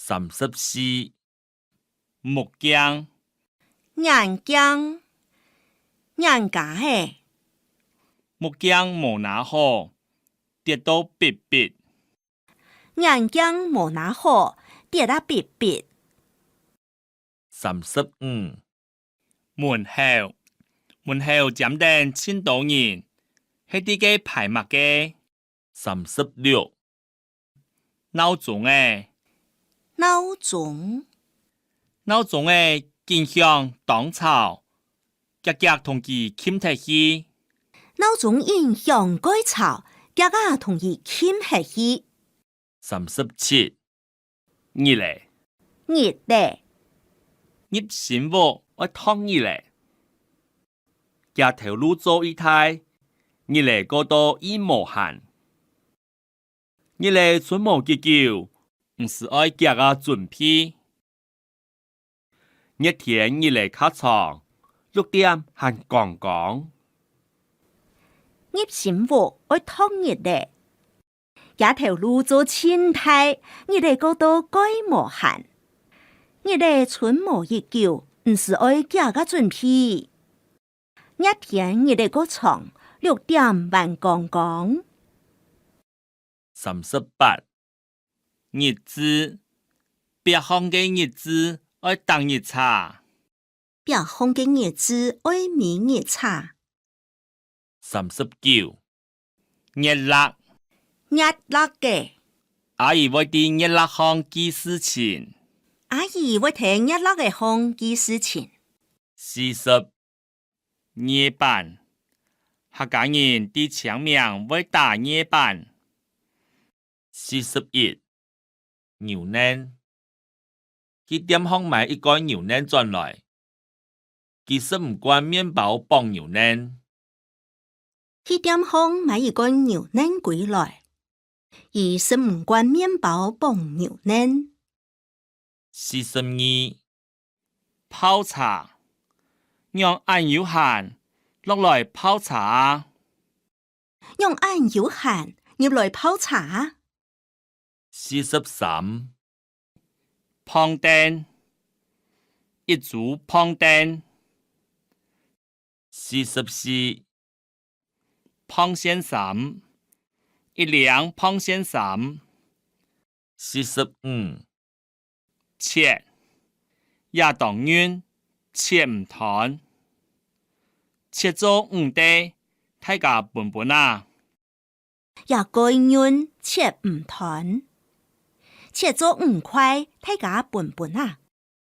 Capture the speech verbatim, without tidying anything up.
三十四，目鏡。眼鏡，眼鏡仔。目鏡無拿好，跌到必必。眼鏡無拿好，跌啊必必。 三十五，門口，門口尖等盡多人，係在該排麼个？三十六，鬧鐘仔。鬧鐘。鬧鐘仔緊響當吵，遽遽同佢撳忒去。鬧鐘緊響蓋吵，遽遽同佢撳忒去。 三十七，日仔。日仔。入新屋愛擇日仔。厥頭路做已大，日仔過到已無閒。日仔伸無幾久，毋使愛遽啊準備。 熱天日仔較長，六點還光光。入新屋愛擇日仔。厥頭路做盡大，日仔過到蓋無閒。日仔伸無幾久，毋使愛遽啊準備。 熱天日仔過長，六點還光光。三十八，日誌。壁項个日誌愛逐日查。壁項个日誌愛每日查。三十九， 月曆。月曆仔。阿姨會在月曆項記事情。阿姨會在月曆仔項記事情。四十，泥粄。客家人在清明會打泥粄。四十一， 牛奶。去店項買一罐牛奶轉來。佢食毋慣麵包傍牛奶。去店項買一罐牛奶歸來。佢食毋慣麵包傍牛奶。四十二，泡茶。仰恁有閒，落來泡茶啊！ 仰恁有閒，入來泡茶啊！四十三，磅凳。一組磅凳。四十四，磅線衫。一領磅線衫。四十五， 切。這當韌，切毋斷。切做五垤，大家分分啊！這蓋韌，切毋斷。切做五塊，大家分分啊！